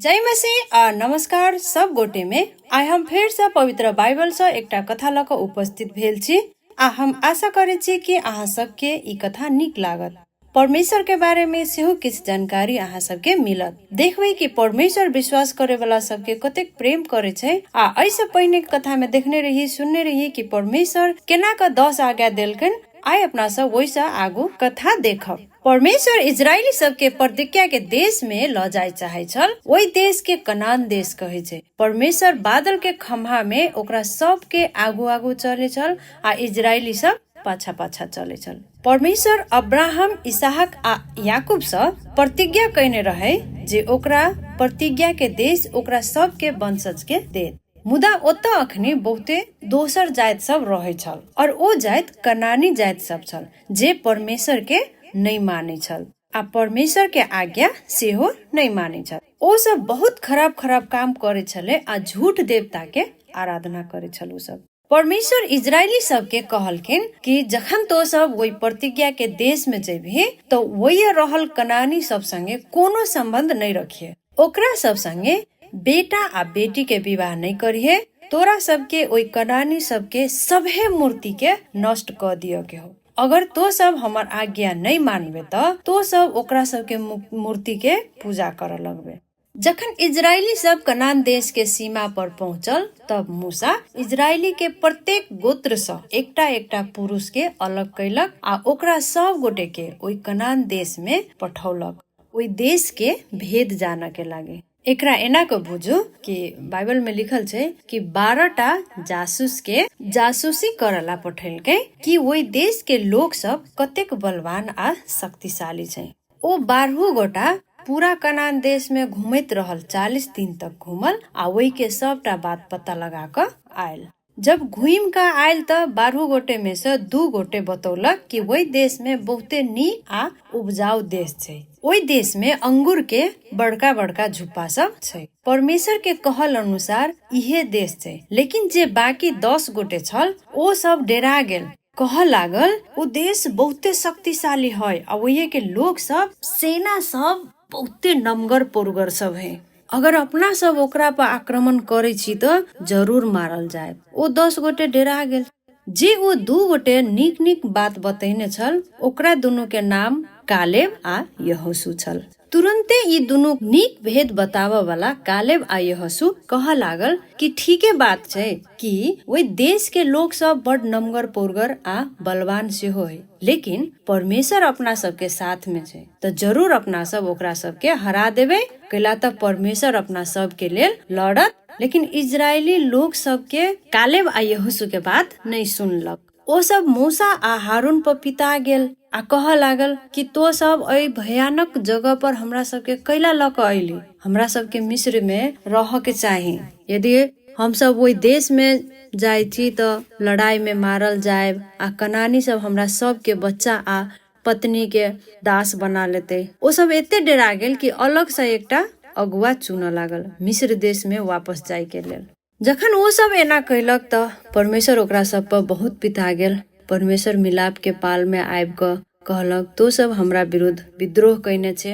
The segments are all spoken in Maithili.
जय मसीह आ नमस्कार सब गोटे में। आइ हम फेर से पवित्र बाइबल से एकटा कथा लऽ कऽ उपस्थित भेल छी आ हम आशा करै छी कि अहाँ सबके ई कथा नीक लागत। परमेश्वर के बारे में सेहो किछु जानकारी अहाँ सबके मिलत। देखबै कि परमेश्वर विश्वास करे वाला सबके कतेक प्रेम करे छै। आ एहिसँ पहिने कथा में देखने रही, सुनने रही कि परमेश्वर केना कऽ 10 आज्ञा देलकनि। आइ अपना सब ओहिसँ आगू कथा देखब। परमेश्वर इजरायली सबके प्रतिज्ञा के देश में ल जाय चाहे छल। ओहि देश के कनान देश कहै छै। परमेश्वर बादल के खम्हा में ओकरा सबके आगू आगू चले छल आ इजरायली सब पाछा पाछा चले छल। परमेश्वर अब्राहम, इसहाक आ याकूब सँ प्रतिज्ञा कयने रहे जे ओकरा प्रतिज्ञा के देश ओकरा सबके वंशज के देत। मुदा ओतऽ अखनी बहुते दोसर जाति सब रहै छल और ओ जाति कनानी जाति सब छल जे परमेश्वर के नहि मानै छल आ परमेश्वर के आज्ञा सेहो नहि मानै छल। ओ सब बहुत खराब खराब काम करै छलै आ झूठ देवता के आराधना करै छल। ओ सब परमेश्वर इजरायली सबके कहलखिन कि जखन तो सब ओहि प्रतिज्ञा के देश में जेबही तो ओहि रहल कनानी सब संगे कोनो संबंध नहीं रखिए, ओकरा सब संगे बेटा आ बेटी के विवाह नहीं करिहे, तोरा सबके ओहि कनानी सबके सभे मूर्ति के नष्ट क दिय के हो। अगर तो सब हमर आज्ञा नहीं मानबे त तो सब ओकरा सबके मूर्ति के पूजा करऽ लगबे। जखन इजरायली सब कनान देश के सीमा पर पहुंचल तब मूसा इजरायली के प्रत्येक गोत्र सँ एकटा एकटा पुरुष के अलग कैलक आ ओकरा सब गोटे के ओहि कनान देश में पठौलक, ओहि देश के भेद जानऽ के लागे। एकरा एना के बुझू कि बाइबल में लिखल छै कि 12टा जासूस के जासूसी करला पठेलकै कि ओहि देश के लोक सब कतेक बलवान आ शक्तिशाली छै। ओ 12 गोटा पूरा कनान देश में घुमैत रहल, 40 दिन तक घुमल आ ओहि के सबटा बात पता लगा कऽ आयल। जब घुमि कऽ आयल तऽ 12 गोटे में से 2 गोटे बतौलक कि ओहि देश में बहुते नीक आ उपजाऊ देश छै। ओहि देश में अंगूर के बड़का बड़का झुप्पा सब छै। परमेश्वर के कहल अनुसार इहे देश छै। लेकिन जे बाकी 10 गोटे छल ओ सब डेरा गेल, कहऽ लागल ओ देश बहुते शक्तिशाली है आ ओहिए के लोग सब सेना सब बहुते नमगर पोरगर सब है। अगर अपना सब ओकरा पर आक्रमण करै छी तऽ जरूर मारल जायब। ओ 10 गोटे डेरा गेल। जे ओ 2 गोटे नीक नीक बात बतैने छल ओकरा दुनू के नाम कालेब आ यहोशू छल। तुरन्ते ई दुनू नीक भेद बताबऽ वाला कालेब आ यहोशू कहऽ लागल कि ठीके बात छै कि ओहि देश के लोक सब बड नमगर पौरगर आ बलवान सेहो है, लेकिन परमेश्वर अपना सबके साथ में छै तऽ जरूर अपना सब ओकरा सबके हरा देबै, कैला तऽ परमेश्वर अपना सबके लेल लड़त। लेकिन इजरायली लोक सबके कालेब आ यहोशू के बात नहीं सुनलक। ओ सब मूसा आ हारून पर पिता गेल आ कहऽ लागल कि तो सब एहि भयानक जगह पर हमरा सबके कैला लऽ कऽ अयली, हमरा सबके मिस्र में रहऽ के चाही। यदि हम सब ओहि देश में जाइ छी तऽ लड़ाई में मारल जायब आ कनानी सब हमरा सबके बच्चा आ पत्नी के दास बना लेतै। ओ सब एते डरा गेल कि अलग से एकटा अगुआ चुनऽ लागल मिस्र देश में वापस जाय के लेल। जखन ओ सब एना कैलक तऽ परमेश्वर ओकरा सब पर बहुत पिता गेल। परमेश्वर मिलाप के पाल में आबि कऽ कहलक, तो सब हमरा विरुद्ध विद्रोह कयने छे,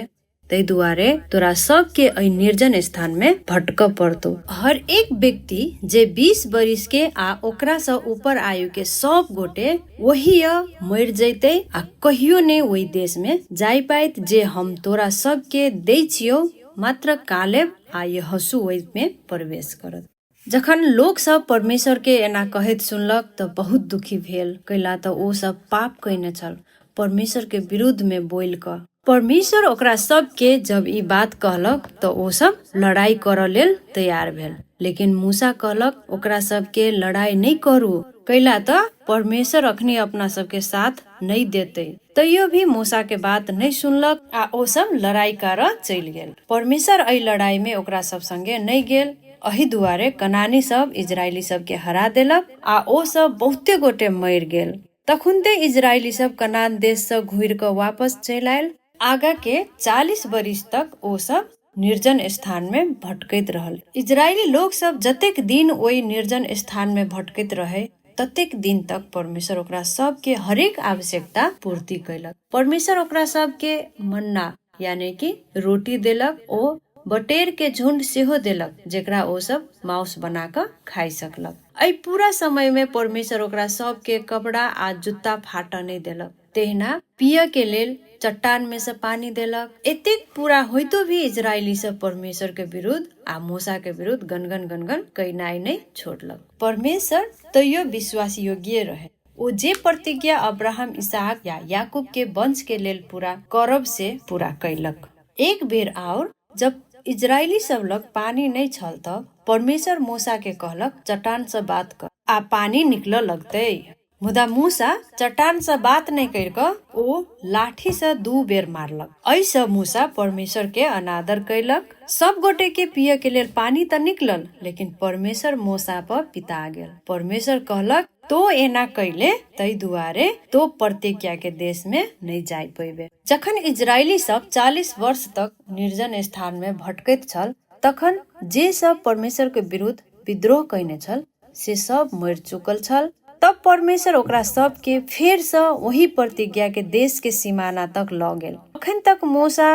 ताहि दुआरे तोरा सबके एहि निर्जन स्थान में भटकऽ पड़तौ। हर एक व्यक्ति जे 20 बरिस के आ ओकरा सँ ऊपर आयु के सब गोटे ओहि मरि जैतै आ कहियो नहि ओहि देश में जाय पाइत जे हम तोरा सबके दै छियौ, मात्र कालेब आ यहोशू ओहि में प्रवेश करत। जखन लोक सब परमेश्वर के एना कहैत सुनलक तऽ बहुत दुखी भेल, कैला तऽ ओ सब पाप कयने छल परमेश्वर के विरुद्ध में बोलि कऽ। परमेश्वर ओकरा सबके जब ई बात कहलक तऽ ओ सब लड़ाई करऽ लेल तैयार भेल। लेकिन मूसा कहलक, ओकरा सबके लड़ाई नहि करू, कैला तऽ परमेश्वर अखनी अपना सबके साथ नहि देतै। तैयो भी मूसा के बात नहि सुनलक आ ओ सब लड़ाई करऽ चलि गेल। परमेश्वर एहि लड़ाई में ओकरा सब संगे नहि गेल। एहि दुआरे कनानी सब इजरायली सबके हरा देलक आ ओ सब बहुते गोटे मरि गेल। तखुनते इजरायली सब कनान देश सँ घुरि कऽ वापस चलि आयल। आगा के 40 बरिस तक ओ सब निर्जन स्थान में भटकैत रहल। इजरायली लोक सब जतेक दिन ओहि निर्जन स्थान में भटकैत रहे ततेक दिन तक परमेश्वर ओकरा सबके हरेक आवश्यकता पूर्ति कैलक। परमेश्वर ओकरा सबके मन्ना यानी कि रोटी देलक। ओ बटेर के झुंड सेहो देलक, जेकरा ओ सब माउस बना कऽ खाइ सकलक। एहि पूरा समय में परमेश्वर ओकरा सबके कपड़ा आ जुत्ता फाटऽ नहि देलक। तहिना पिय के लेल चट्टान में से पानी देलक। एतेक पूरा होइतो भी इजरायली सब परमेश्वर के विरुद्ध आ मूसा के विरुद्ध गनगन गनगन कैनाइ नहि छोड़लक। परमेश्वर तैयो विश्वास योग्य रहे। ओ जे प्रतिज्ञा अब्राहम, इसहाक या याकूब के वंश के लेल पूरा करब से पूरा कैलक। एक बेर और जब इजरायली सब लग पानी नहि छल त परमेश्वर मूसा के कहलक, चट्टान से बात कर आ पानी निकलऽ लगतै। मुदा मूसा चट्टान से बात नहि करि कऽ ओ लाठी से 2 बेर मारलक। एहिसँ मूसा परमेश्वर के अनादर कैलक। सब गोटे के पिय के लेल पानी त निकलल, लेकिन परमेश्वर मूसा पर पिता गेल। परमेश्वर कहलक, तो एना कैले तै दुआरे तो प्रतिज्ञा के देश में नहीं जाय पैबे। जखन इजरायली सब 40 वर्ष तक निर्जन स्थान में भटकैत छल, तखन जे सब परमेश्वर के विरुद्ध विद्रोह कैने छल से सब मरि चुकल छल। तब परमेश्वर ओकरा सबके फेर सँ ओही प्रतिज्ञा के देश के सीमाना तक लऽ गेल। अखन तक मूसा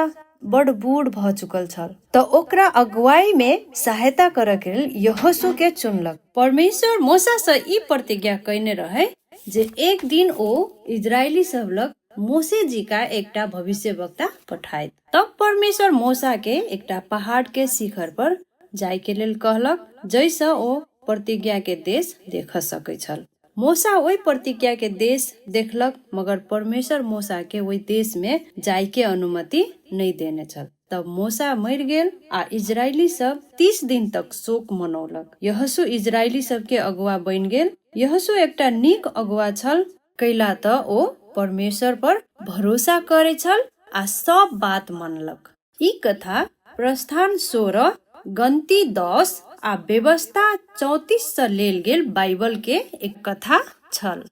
बड़ बूढ़ भऽ चुकल छल, तऽ ओकरा अगुवाई में सहायता करऽ के लेल यहोशू के चुनलक। परमेश्वर मूसा सँ ई प्रतिज्ञा कयने रहै जे एक दिन ओ इजरायली सब लग मोशे जी का एकटा भविष्यवक्ता पठायत। तब परमेश्वर मूसा के एकटा पहाड़ के शिखर पर जाय के लेल कहलक, जैसँ ओ प्रतिज्ञा के देश देख सकै छल। मूसा ओहि प्रतिज्ञा के देश देखलक, मगर परमेश्वर मूसा के ओहि देश में जाय के अनुमति नहि देने छल। तब मूसा मरि गेल आ इजरायली सब 30 दिन तक शोक मनौलक। यहोशू इजरायली सब के अगुआ बनि गेल। यहोशू एकटा नीक अगुआ छल, कैला तऽ ओ परमेश्वर पर भरोसा करै छल आ सब बात मनलक। ई कथा प्रस्थान 16, गन्ती 10 आ व्यवस्था 34 सँ लेल गेल बाइबल के एक कथा छल।